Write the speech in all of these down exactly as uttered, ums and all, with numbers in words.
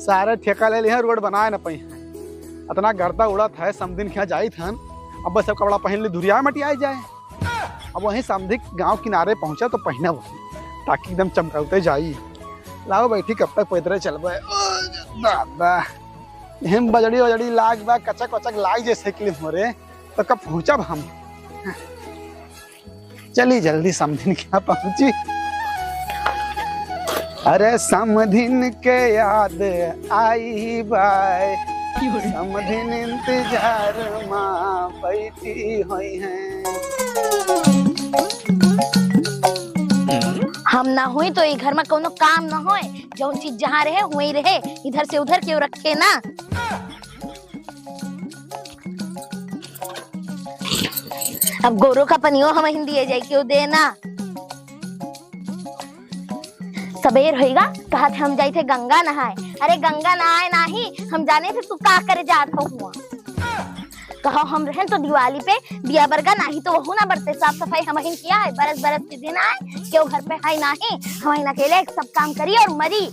सारे ठेका ले लिहे, रोड बनाए न पइहें। अतना गर्दा उड़त है, समधिन के यहाँ जाइत हन, अब बस सब कपड़ा पहिन ले, धुरिया मटियाए जाए। अब वहीं समधी गाँव किनारे पहुँचा तो पहिना वही, ताकि एकदम चमकौते जाई। लाओ बैठी, कब तक पैदल चलबे? ओ दादा, हम बजड़ी वजड़ी लाग बा, कचक वचक लाग जे साइकिल मोरे, तो कब पहुँचब हम? चली जल्दी समधिन के यहाँ पहुँची। अरे समधिन के याद आई बाय, समधिन इंतजार मा बैठी होइहैं। हम ना होई तो ई घर मा कउनो काम ना होए, जउन चीज जहाँ रहे वहीं रहे, इधर से उधर केउ रखे ना। अब गोरो का पनियो हमहिन दिए जाई, केउ दे ना। सबेर होइगा, कहत है हम जाइत है गंगा नहाए। अरे गंगा नहाए नाही, हम जाने थे तू का करे जात हो हुआ। कहो हम रहन तो दिवाली पे दिया बरगा नाही तो वहू ना बरते, साफ सफाई हमहिन किया है, बरस बरस के दिन आए, केउ घर पे है नाही, हमहिन अकेले सब काम करी और मरी।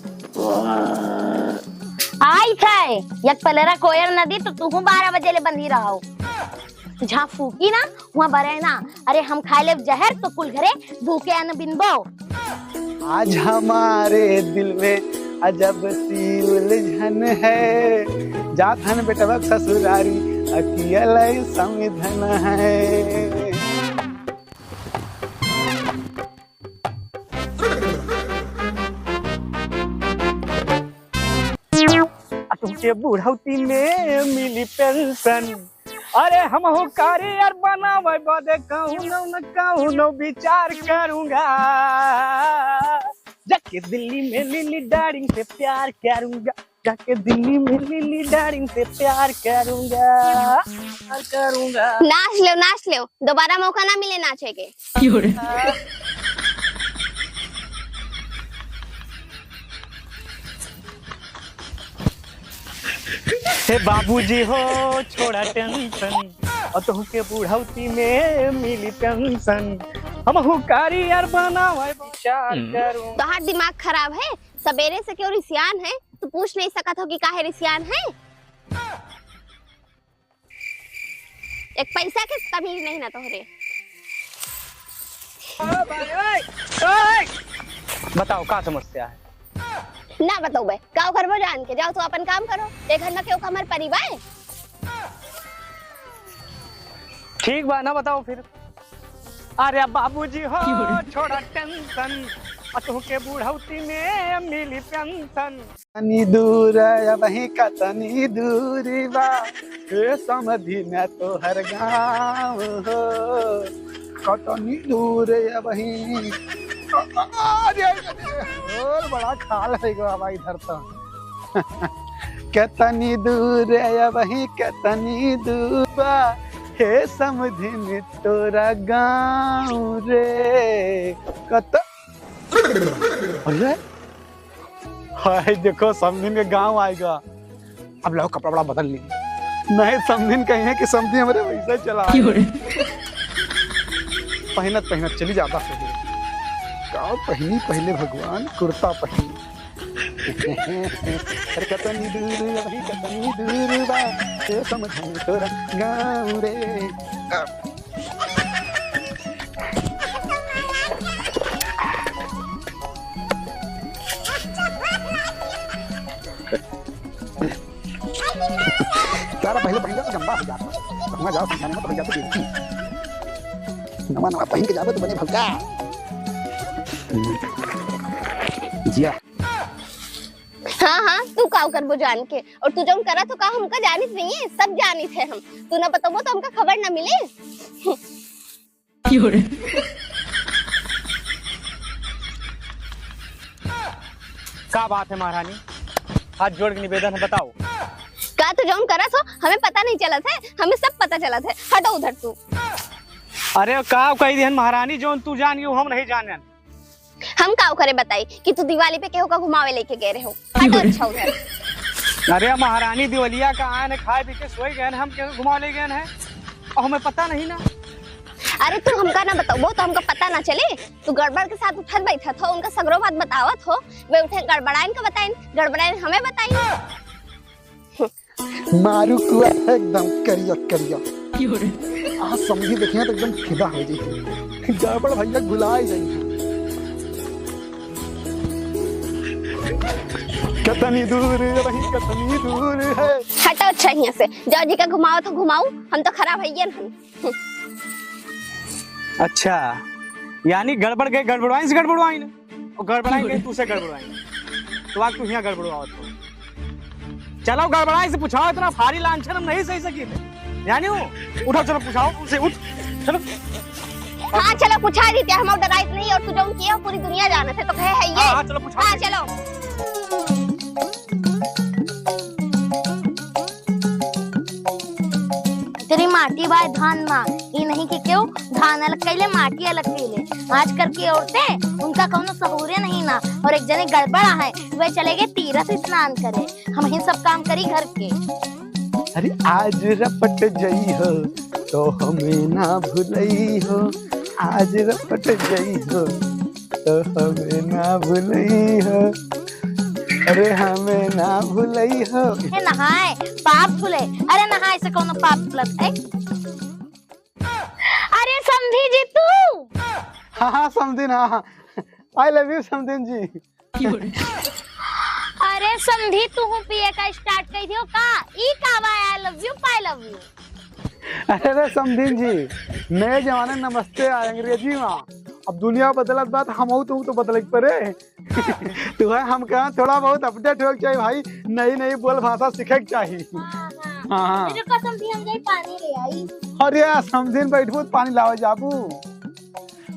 आई थे, एक पलेरा कोयर न दी तो तुहू बारह बजे ले बंधी रहो। जहाँ फूकी ना, वहाँ बरे ना। अरे हम खाए लेब जहर तो कुल घरे भूखे अन्न बिनबो। आज हमारे दिल में अजब सी उलझन है, जात हन बेटवा ससुरारी, अकेले समधन है। आ तुमके बुढ़ौती में मिली पेंशन। अरे हमहू करियर बनावे बदे कउनो न कउनो विचार करूंगा। जाके दिल्ली में लिली डार्लिंग से प्यार करूंगा। जाके दिल्ली में लिली डार्लिंग से प्यार करूंगा। प्यार करूंगा। नाच लेव, नाच लेव, दोबारा मौका ना मिले नाचे के। हे बाबूजी हो, छोड़ा टेंशन, और तुहके बुढ़ौती में मिली पेंशन। हमहू करियर बनावे विचार करूं। तोहार दिमाग खराब है, सबेरे से केउ रिसियान है, तू पूछ नहीं सकत हो कि काहे रिसियान है। एक पैसा के तमीज नहीं ना तोहरे। ओ भाई, ओए, ओए। बताओ, का समस्या है? ना बताओ बे, का करबो जान के? जाओ, तू अपन काम करो। ए घर में केउ का हमार परी बा? ठीक बा, ना बताओ फिर। अरे बाबूजी हो, छोड़ा टेंशन, आ तुहके बुढ़ौती में मिली पेंशन। तनी दूर अबहीं कतनी दूरी बा, हे समधिन तोहर गाँव हो। कतनी दूर अबहीं, अरे, अरे, अरे, और बड़ा खाल है गो अब इधर तो। कतनी दूर अबहीं कतनी दूर बा, हे समधिन तोरा गाँव रे। कत-, अरे, हाय, देखो, समधिन के गाँव आएगा। अब लाओ, कपड़ा वपड़ा बदल ली, नहीं समधिन कहिहैं कि समधी हमरे वैसे चला आए। क्यों रे? पहिनत पहिनत चली जाता है। का पहिनी पहले भगवान, कुर्ता पहिनी। अरे कतनी दूर भाई, कतनी दूर बा, ए समधिन तोरा गाँव रे। तारा पहले पहिन के गंदा हो जाता। वहाँ जाओ समझाने में तो भैया तो बेइज्जती। नवा नवा पहिन के जाबे तो बने भलका। जिया। हाँ, हाँ, तू का करबो जान के? और तू जौन करत हो का हमका जानित नहीं है? सब जानित है हम। तू ना बतबो तो हमका खबर ना मिले। का बात है महारानी? हाथ जोड़ के निवेदन है, बताओ। का तू जौन करत हो, हमें पता नहीं चलत है, हमें सब पता चलत है। हटो उधर तू। अरे का कही दिहन महारानी, जौन तू जान गयो हम नहीं जानन। हम का करे बताई कि तू दिवाली पे केहू का घुमावे लेके गए रहो। हटो अच्छा उधर। अरे महारानी, दिवलिया का आए न, खाए पी के सोए गए न, हम केहू घुमावे ले गए हैं और हमें पता नहीं ना। अरे तू हमका ना बतउबो तो हमका पता ना चले। तू गड़बड़ के साथ उठत बैठत हो, उनका सगरो बात बतावत हो, वे उठे गड़बड़ाइन का बताइन, गड़बड़ाइन हमें बताइन। मारू कुआ एकदम करिया करिया। आज समधी देखिहैं तो एकदम फिदा होइ जाई। गड़बड़ भइया गुलाइ जाई। कतनी दूर है भाई, कतनी दूर है। हटो अच्छा हियाँ से, जाओ जी का घुमाओ तो घुमाओ, हम तो खराब हइये न हन। अच्छा, यानी गड़बड़ गए गड़बड़वाइन से गड़बड़वाइन, और गड़बड़ाइन गए तू से गड़बड़वाइन, तो आज तू हियाँ गड़बड़वावत हो। चलो गड़बड़ाइन से पूछाओ, इतना भारी लांछन हम नहीं सही सकी थे। यानी हो, उठो चलो पूछाओ उनसे, उठ, चलो। हाँ चलो पूछा दीते, हम डराइत नहीं और तू जौन किए हो पूरी दुनिया जानत है, तो कहे है ये। हाँ, हाँ, चलो पूछाओ। हाँ चलो। तेरी माटी बाय धान मा, ई नहीं कि क्यों धान अलग कैले, माटी अलग कैले। आजकल की औरतें, उनका कौनो सहूरे नहीं ना। और एक जने गड़बड़ा है, वे चले गए तीरथ स्नान करे, हम ही सब काम करी घर के। अरे आज रपट जई हो, तो हमें ना भुलई हो, आज रपट जई हो, तो हमें ना भुलई हो, अरे हमें ना भुलई हो। ए नहाए, पाप धुले। अरे नहाए से कौनो पाप धुलत है? अरे समधी जी तू? हाँ, हाँ, समधिन, हाँ, हाँ। I love you, समधिन जी। अरे समधी, तू हूँ पिए का start कइ दियो का? ई का बा, I love you, पाई love you? अरे रे समधिन जी, नए जमाने नमस्ते आ अंग्रेजी मा। अब दुनिया बदलत बा, हमहू तू तो बदले के परे। तू है, हम कहा थोड़ा बहुत update होए के चाहिए भाई, नई नई बोल भाषा सीखे के चाहिए। हाँ, हाँ। हाँ, हाँ। रुको समधी, हम जाई पानी ले आई। अरे यार, समधिन बैठबू तो पानी लावे जाबू।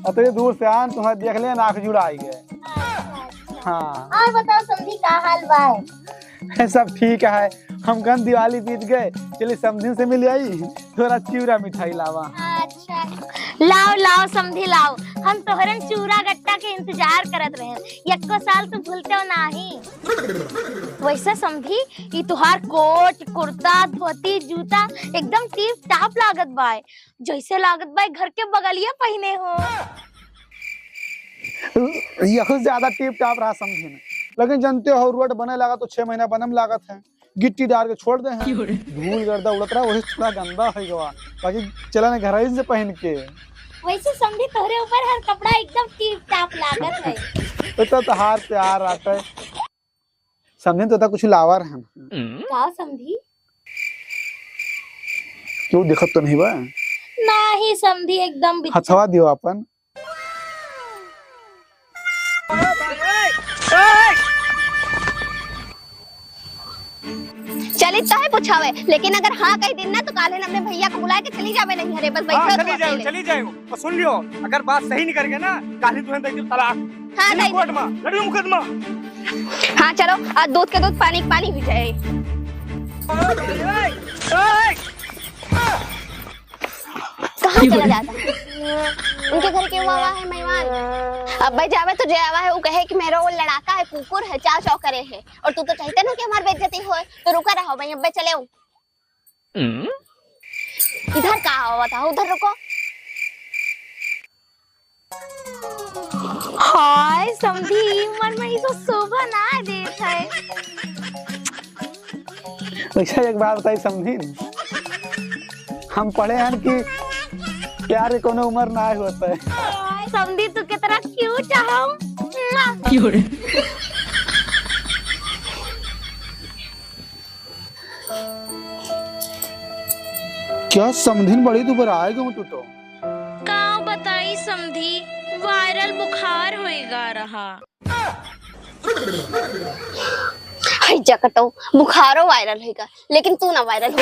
अतरे दूर से आन, तुम्हें देख ले, आँख जुड़ाई गए। अच्छा, अच्छा। हाँ। और बताओ समधी, का हाल बा? सब ठीक है। हम कहन दिवाली बीत गए, चली समधिन से मिल आई, थोड़ा चिउरा मिठाई लावा। अच्छा, लाओ, लाओ समधी, लाओ। हम तोहरन चिउरा गट्टा के इंतजार करत रहेन, यक्को साल तू भूलते हो नाही। वैसे समधी, ई तोहार कोट, कुर्ता, धोती, जूता एकदम टीप टाप लागत बाय। जैसे लागत बा घर के बगलिया पहिने हो। यहू ज्यादा टिप टाप रहा समधिन, लेकिन जानते हो रोड बने लगा तो छह महीना बनम लागत है, गिट्टी डाल के छोड़ दे हैं, क्यों रे? धूल गर्दा उड़त रहा, वही थोड़ा गंदा हो गवा, बाकी चला ना घर ही से पहन के। वैसे समधी तोहरे ऊपर हर कपड़ा एकदम टिप टाप लागत है। तो तोहार प्यार आता है। समधिन तो कुछ लावा रहन। का समधी? क्यों देखत तो नहीं बा? नाही समधी, एकदम बिच्छू। हथवा दियो अपन। चली तो है पूछावे, लेकिन अगर हाँ कह दिन ना तो काले अपने भैया को बुला के चली जावे नहीं हरे, बस हाँ, बैठो चली जाओ, अकेले। चली जाओ। और सुन लियो, अगर बात सही नहीं करके ना, काली तुरंत दे दे तलाक। हाँ, लड़ी दे दे। मुकदमा, लड़ी मुकदमा। हाँ, चलो, आज दूध के दूध, पानी के पानी भी जाए। कहाँ चला जाता है? उनके घर के हुआ, हुआ है मेहमान। अब भाई जावे तो जय आवा है, वो कहे कि मेरा वो लड़ाका है, कुकुर है, चाव चाव करे है। और तू तो चाहते ना कि हमारी बेइज्जती होए, तो रुका रहो भाई, अब भाई चले हूँ। इधर का आवत है? उधर रुको। हाय समधी, ई उम्र में ई सब शोभा ना देत है। वैसे एक बात बताई समधी, हम पढ़े हैं कि प्यार के कोनो उम्र ना होता है। हाय समधी, तू कितना क्यूट हो। क्यों रे? क्या समधिन बड़ी दुबराए गयो तू तो। का बताई समधी, वायरल बुखार होएगा रहा। हाय जकटो, बुखारो वायरल होएगा, लेकिन तू ना वायरल हो।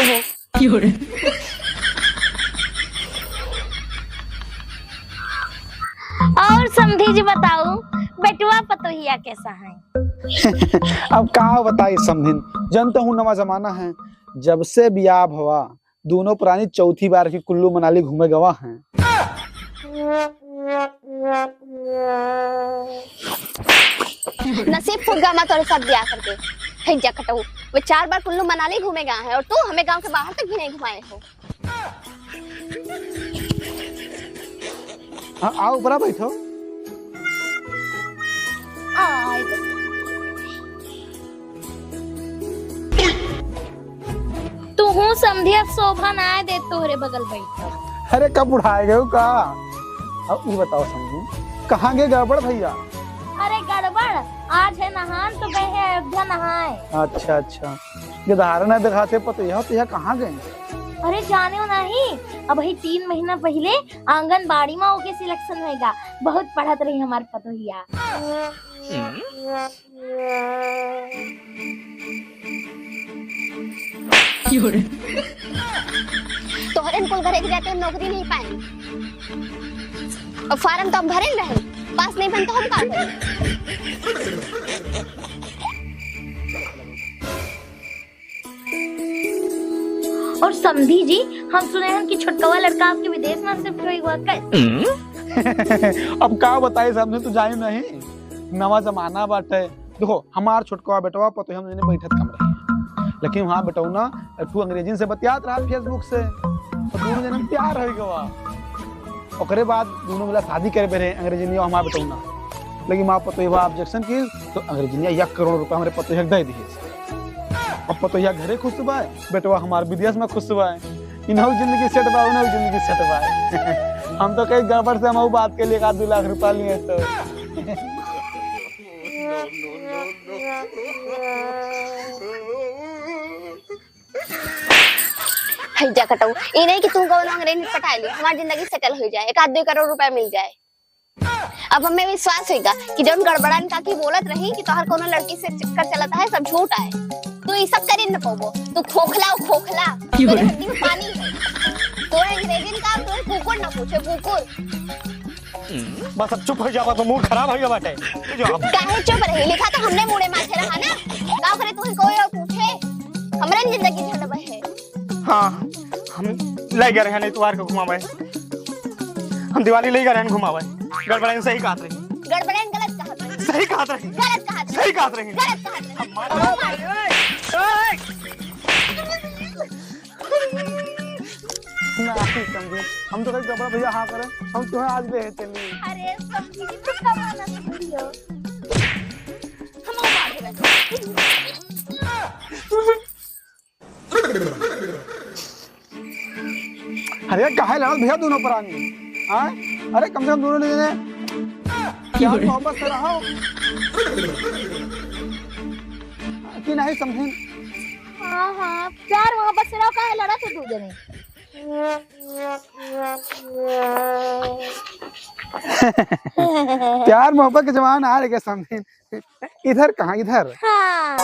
और समधी जी बताओ, बेटवा पतोहिया कैसा है? अब का बताई समधिन, जनते हो नवा जमाना है, जब से बियाह भवा, दोनों प्राणी चौथी बार की कुल्लू मनाली घूमे गवा हैं। नसीब फूट गवा तोरे साथ बियाह करके। हे जकटऊ, वे चार बार कुल्लू मनाली घूमे गवा हैं और तू हमें गांव के बाहर तक भी नहीं घुमाए हो। हाँ, आओ, ऊपरा बैठो। आय दे। तुहूँ समधी, अब शोभा नाय देत तोहरे बगल बैठल। अरे, कब बुढ़ाए गयो का? अब ई बताओ समधी, कहाँ गए गड़बड़ भइया? अरे गड़बड़, आज है नहान तो गए हैं अयोध्या नहाए। अच्छा, अच्छा। ये धारा ना दिखाते पतोहिया, तो यह कहाँ गए? अरे जानेउ नहीं, अबहीं तीन महीना पहिले आंगनबाड़ी मा ओके selection होइगा। बहुत पढ़त रही हमार पतोहिया। तोहरे कुल घरे के जाते हम नौकरी नहीं पाए। और form तो हम भरे रहे, pass नहीं बन तो हम का करें? और समधी जी, हम सुने हैं कि छोटकवा लड़का आपके विदेश में shift होई हुआ कल। अब का बताई समधी, तू जानी नहीं, नवा जमाना बाटे। देखो, हमार छोटकवा बेटवा पतोहिया हम जने बैठत कम रहे, लेकिन वहाँ बेटौना एक ठो अंग्रेजिन से बतियात रहा Facebook से, तो दोनों जने में प्यार हो गवा। ओकरे बाद दोनों मिला शादी करे बेरे अंग्रेजिनिया हमार बेटौना, लेकिन माँ पतोहिया objection की, तो अंग्रेजिनिया एक करोड़ रुपया हमरे पतोहिया के दे दिए। अब पतोहिया घरे खुश बा, बेटवा हमार विदेश में खुश बा। इनहु जिंदगी set बा, उनहु जिंदगी set बा। हम तो कहीं गड़बड़ से हम ऊ बात के लिए एक आध दो लाख रुपया लिए तो। है जा कटऊ, ई नहीं कि तू कौनो अंग्रेज पटा ले, हमार जिंदगी settle हो जाए, एक आध दो करोड़ रुपया मिल जाए। अब हमें विश्वास होइगा कि जौन गड़बड़ान काकी बोलत रही कि तोहर कोनो लड़की से चक्कर चलत है, सब झूठ है। तू ई सब करी न पाबो, तू खोखला हो, खोखला। क्यों तोरे रे? हड्डी में पानी है। तोरे अंग्रेजी में काम, तोरे कुकुर ना पूछे, कुकुर। बस अब चुप हो जावा, तो mood खराब हो गया बाटे। जो अब काहे चुप रही? लिखा तो हमने मुड़े माथे रहा ना। का करे तू कोई और पूछे? हमरे जिंदगी झंड बहे। हाँ, हम ले गए रहन इतवार के घुमावे। हम दिवाली ले गए रहन घुमावे। गड़बड़ाइन सही कहत रही। गड़बड़ाइन गलत कहत रही। सही कहत रही। गलत कहत रही। सही कहत रही। गलत कहत रही। हम मार- नहीं समझे, हम तो कहीं गड़बड़ भैया हाँ करें, हम तुम्हें आज ले चली। अरे समझी, तू कब आना समझियो? हम आ गए। अरे काहे लड़त भैया दोनों परानी? हाँ? अरे कम से कम दोनों जने प्यार मोहब्बत से रहो। कि नहीं समझिन? हाँ, हाँ, प्यार मोहब्बत से रहो, काहे लड़त हो दू जने? प्यार मोहब्बत के जमाना आ गया समझिन। इधर कहाँ, इधर? हाँ।